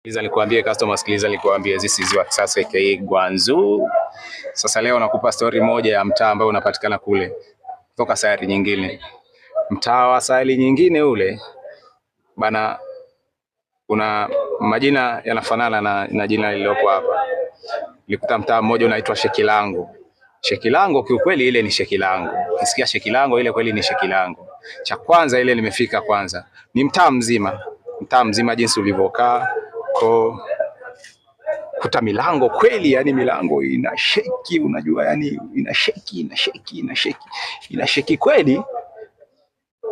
Sikiliza nikuambie customer, sikiliza nikuambie, this is wa kisasa aka Gwanzu. Sasa leo nakupa story moja ya mtaa ambao unapatikana kule kutoka sayari nyingine. Mtaa wa sayari nyingine ule bana, kuna majina yanafanana na jina lililopo hapa. Nilikuta mtaa mmoja unaitwa Shekilango. Shekilango kiukweli ile ni Shekilango. Ukisikia Shekilango ile kweli ni Shekilango. Cha kwanza ile nimefika kwanza ni mtaa mzima, mtaa mzima jinsi ulivyokaa ko kuta milango kweli, yani milango ina sheki, unajua yani ina sheki, ina sheki, ina sheki, ina sheki kweli,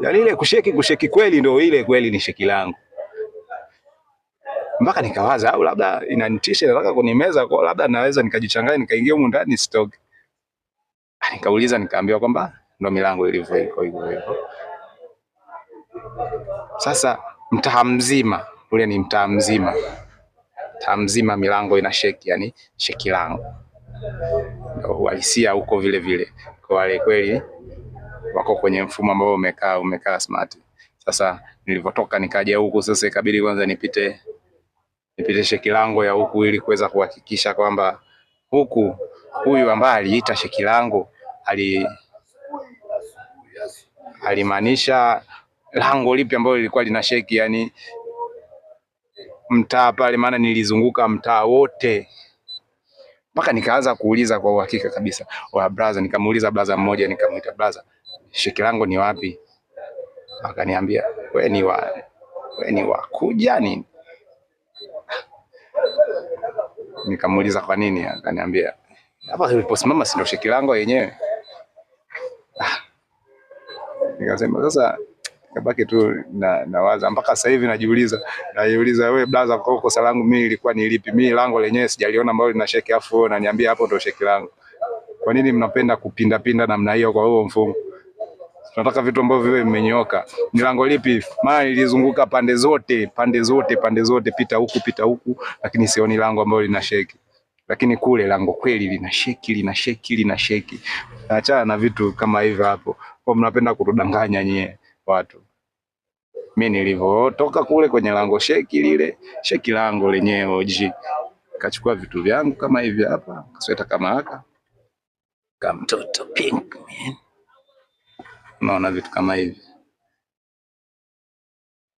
yani ile kusheki, kusheki kweli ndio ile kweli ni Shekilango. Mpaka nikawaza au labda inanitisha, inataka kunimeza, kwa labda naweza nikajichanganya nikaingia humu ndani sitoke. Nikauliza, nikaambiwa kwamba ndo milango ilivyo iko hivyo hivyo. Sasa mtaa mzima ule ni mtaa mzima, mtaa mzima milango ina sheki, yani Shekilango uhalisia huko vile vile. Kwa wale kweli wako kwenye mfumo ambao umekaa smart. Sasa nilivyotoka nikaja huku sasa, ikabidi kwanza nipite Shekilango ya huku ili kuweza kuhakikisha kwamba huku huyu ambaye aliita Shekilango alimaanisha lango lipi ambalo lilikuwa lina sheki, yani mtaa pale, maana nilizunguka mtaa wote mpaka nikaanza kuuliza kwa uhakika kabisa wa brother. Nikamuuliza brother mmoja, nikamuita brother, Shekilango ni wapi? Akaniambia we ni wa kuja nini? Nikamuuliza kwa nini? Akaniambia hapa uliposimama si ndio Shekilango yenyewe. Nikasema sasa, kabaki tu na nawaza mpaka sasa hivi najiuliza wewe brother, kwa kosa langu mimi ilikuwa ni lipi? Mimi lango lenyewe sijaliona ambalo lina sheki, afu wewe unaniambia hapo ndio Shekilango. Kwa nini mnapenda kupinda pinda namna hiyo kwa huo mfumo? Tunataka vitu ambavyo viwe vimenyooka. Ni lango lipi? Maana nilizunguka pande zote, pande zote, pande zote, pita huku, pita huku, lakini sioni lango ambalo lina sheki. Lakini kule lango kweli lina sheki, lina sheki, lina sheki. Achana na vitu kama hivyo hapo. Kwa mnapenda kutudanganya nyie watu. Mimi nilivyotoka kule kwenye lango sheki lile, sheki lango lenyewe OG. Kachukua vitu vyangu kama hivi hapa, kasweta kama haka. Kama mtoto pink man. Unaona vitu kama hivi.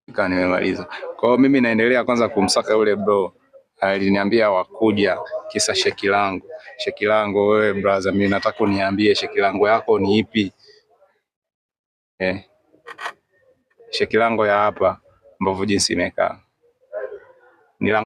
Nikawa nimemaliza. Kwa hiyo mimi naendelea kwanza kumsaka yule bro. Aliniambia wakuja kisa Shekilango. Shekilango wewe brother, mimi nataka uniambie Shekilango yako ni ipi? Shekilango ya hapa mbovu jinsi imekaa. Ni lango